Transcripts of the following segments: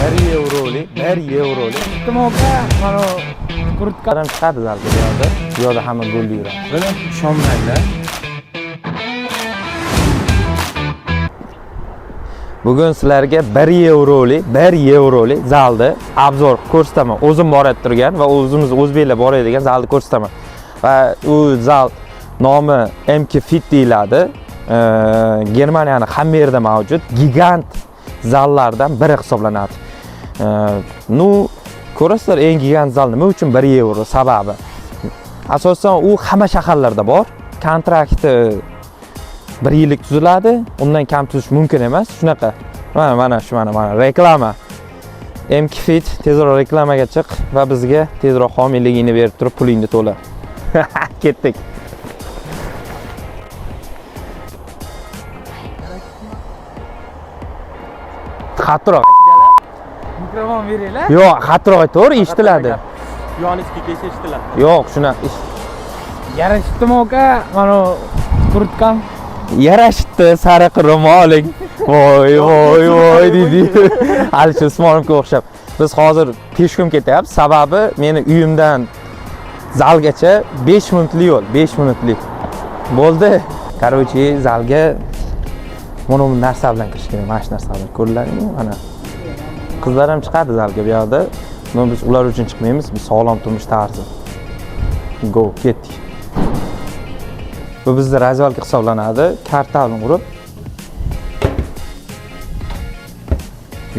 1 yevrolik, 1 yevrolik. Iltimosga mana kurtka Odam chiqadi zalga bu yoqda. Bu yoqda hamma golli yuradi. Buni ishonmanglar. Bugun sizlarga 1 yevrolik, 1 yevrolik zalni obzor ko'rsataman. O'zim borib turgan va o'zimiz o'zbeklar boradigan zalni ko'rsataman. Va u zal nomi MK Fit deyiladi. Germaniyani hamma yerida mavjud gigant zallardan biri hisoblanadi. Ну, ko'rasizlar, eng gigant zal nima uchun 1 yevro sababi. Asosan u hamma shaharlarda bor. Kontrakti 1 yillik tuziladi, undan kam tuzish mumkin emas. Shunaqa. Mana mana shu mana mana reklama. MK Fit tezroq reklamaga chiq va bizga tezroq homiyligingni berib turib pulingni to'la. Ketdik. Qattiqroq. Mikrofon beringlar. Yo'q, qattiqroq ayt, to'g'ri eshitiladi. Yonizga kelsa eshitiladi. Yo'q, shuna Yarashibdimi aka? Mana kurtkam. Yarashibdi sariq ro'moling. Voy, voy, voy deydi. Alisher Usmonovga o'xshab. Biz hozir peshkom ketyapmiz. Sababi meni uyimdan zalgacha 5 minutlik yo'l, 5 minutlik. Bo'ldi. Короче, zalga mana bu narsa bilan kirish kerak, mana shu narsa bilan. Ko'rdilaringmi? Mana. Qizlar ham chiqadi zalga bu yoqda. Но biz ular uchun chiqmaymiz, biz sog'lom turmush tarzi. Go, ketdik. Bu bizda развалка hisoblanadi. Karta bilan urib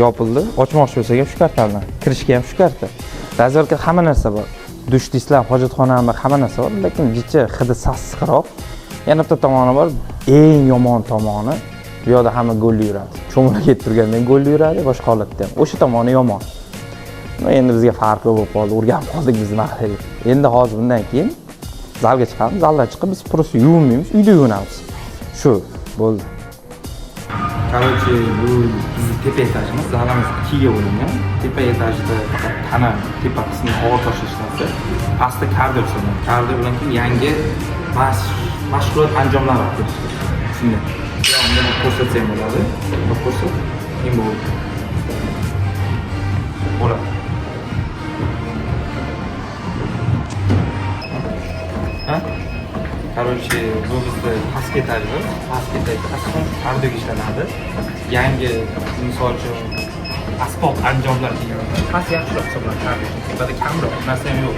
yopildi. Ochmoqchi bo'lsak ham shu karta bilan. Kirishga ham shu karta. Развалка hamma narsa bor. Dush deysizlar, hojatxona ham bor, hamma narsa bor, lekin jicha hidi sassiqroq. Yana bitta tomoni bor, eng yomon tomoni bu yoqda hamma golli yuradi. Cho'milib ketib turgandan golli yuradi, boshqa holatda ham. O'sha tomoni yomon. No, endi bizga farqi yo'q bo'lib qoldi, o'rganib qoldik biz nima qilaylik. Endi hozir bundan keyin zalga chiqamiz, zaldan chiqib biz просто yuvinmaymiz, uyda yuvinamiz. Shu bo'ldi. Короче, bu bizni tepa etajimiz, zalimiz ikkiga bo'lingan. Tepa etajida faqat tana tepa qismi og'ir tashlash ishlansa, pastda kardio hisoblanadi. Kardio bilan keyin yangi mashg'ulot anjomlari olib kelishdi. Shunday. Buni ko'rsatsam bo'ladi. Buni ko'rsat, keyin bo'ldi. Bo'ladi. Ha? Короче, bu bizda pastki etajimiz. Pastki etajda asosan kardioga ishlanadi. Yangi, misol uchun, asbob anjomlar degan. Past yaxshiroq hisoblanadi kardio uchun. Tepada kamroq, narsa ham yo'q.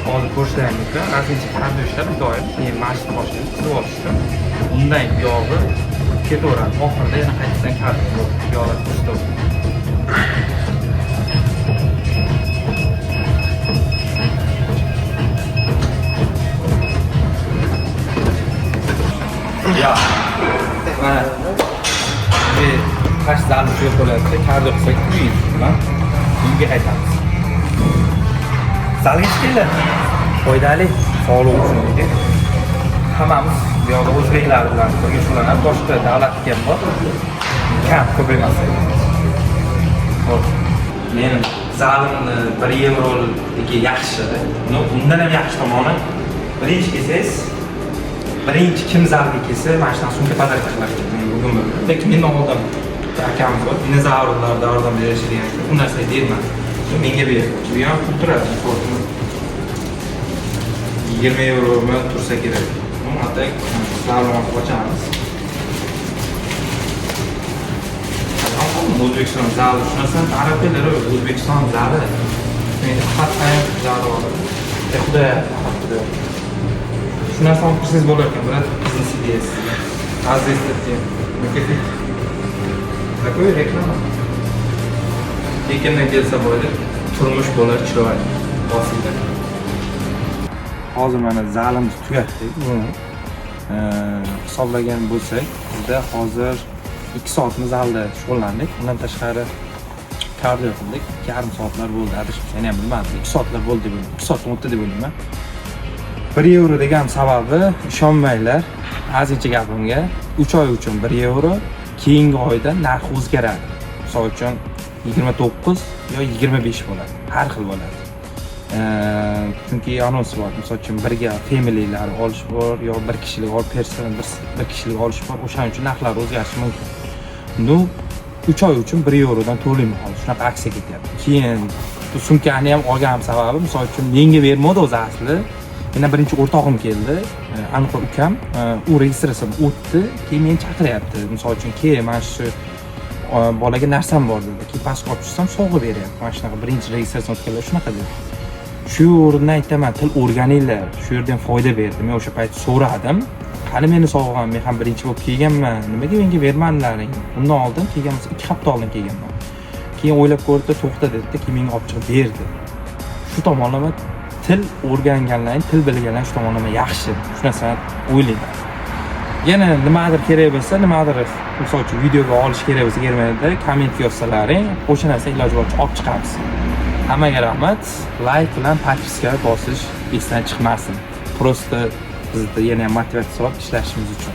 Hozir ko'rishlaring mumkin. Ozgincha kardio ishlab doim keyin mashq boshlaymiz, qizib olish uchun. Undan buyog'i ketaveradi. Oxirida yana qaytadan kardio bo'ladi. Bu yoqlar ko'rsatadi. Ya. Mana. Qash zalni shu bo'lyapti. Kardio qilsak uy bilan uyga qaytamiz. Zalga chiqinglar. Foydali, sog'liq uchun deydi. Hammamiz bu yoqda o'zbeklar bilan birga shug'ullanadi. Boshqa davlatniki ham bor. Kam, ko'p emas. Xo'p. Men zalimni 1 yevroligi yaxshi. Но, undan ham yaxshi tomoni birinchi kelsangiz, birinchi kim zalga kelsa, mana shunaqa sumka подарка qiladi. Men bugun bildim. Lekin mendan oldin bitta akamiz bor, dinozavrlar davridan beri yashaydigan aka. U narsaga bermadi. Shu menga berdi. Bu ham pul turadi, misol uchun 20 yevromi tursa kerak. Ну, а так zalni ochamiz. O'zbekiston zali shu narsani ta'riflari O'zbekiston zali. Endi faqat ham zali bor. E, xudo, xudo. Shu narsani olib kirsangiz bo'lar ekan, брат, biznes ideyasi. Aziz deb. Такой reklama. Tekindan kelsa bo'ladi, turmush bo'lar chiroyli. Bosinglar. Hozir mana zalimiz tugatdik buni. Hisoblagan bo'lsak, bizda hozir 2 soatni zalda shug'ullandik. Undan tashqari kardio qildik. 2,5 soatlar bo'ldi. Adashib ham bilmadim. 2 soatlar bo'ldi deb o'ylayman. 2 soatdan o'tdi deb o'ylayman. 1 yevro degan sababi ishonmanglar, ozgincha gapimga 3 oy uchun 1 yevro, keyingi oyda narx o'zgaradi. Misol uchun 29 yo 25 bo'ladi. Har xil bo'ladi. Chunki anons bor. Misol uchun birga familylar olish bor yo bir kishilik olib person bir kishilik olish bor. O'shaning uchun narxlar o'zgarishi mumkin. Ну, 3 oy uchun 1 yevrodan to'layman. Hozir shunaqa aksiya ketyapti. Keyin bu sumkani ham olganim sababi, misol uchun, menga bermadi o'zi asli. Mendan birinchi o'rtog'im keldi, aniq ukam, u registratsiyadan o'tdi, keyin meni chaqiryapti, misol uchun, kel, mana shu bolaga narsam bor, dedi. Keyin pastga olib tushsam, sovg'a beryapti. Mana shunaqa birinchi registratsiyadan o'tganlar shunaqa dedi. Shu o'rinda aytaman, til o'rganinglar, shu yerdan foyda berdi. Men o'sha payt so'radim: "Qani meni sovg'am? Men ham birinchi bo'lib kelganman, nimaga menga bermadilaring?" Undan oldin kelgan bo'lsa, 2 hafta oldin kelganman. Keyin o'ylab ko'rdi, to'xta, dedida, keyin menga olib chiqib berdi. Shu tomonlama til o'rganganlarning, til bilganlar shu tomonlama yaxshi, shu narsani o'ylayman. Yana nimadir kerak bo'lsa, nimadir, misol uchun, videoga olish kerak bo'lsa, Germaniyada kommentga yozsalaring, o'sha narsa iloji boricha olib chiqamiz. Hammaga rahmat. Layk bilan подписка bosish esdan chiqmasin, просто bizda yana ham motivatsiya olib ishlashimiz uchun.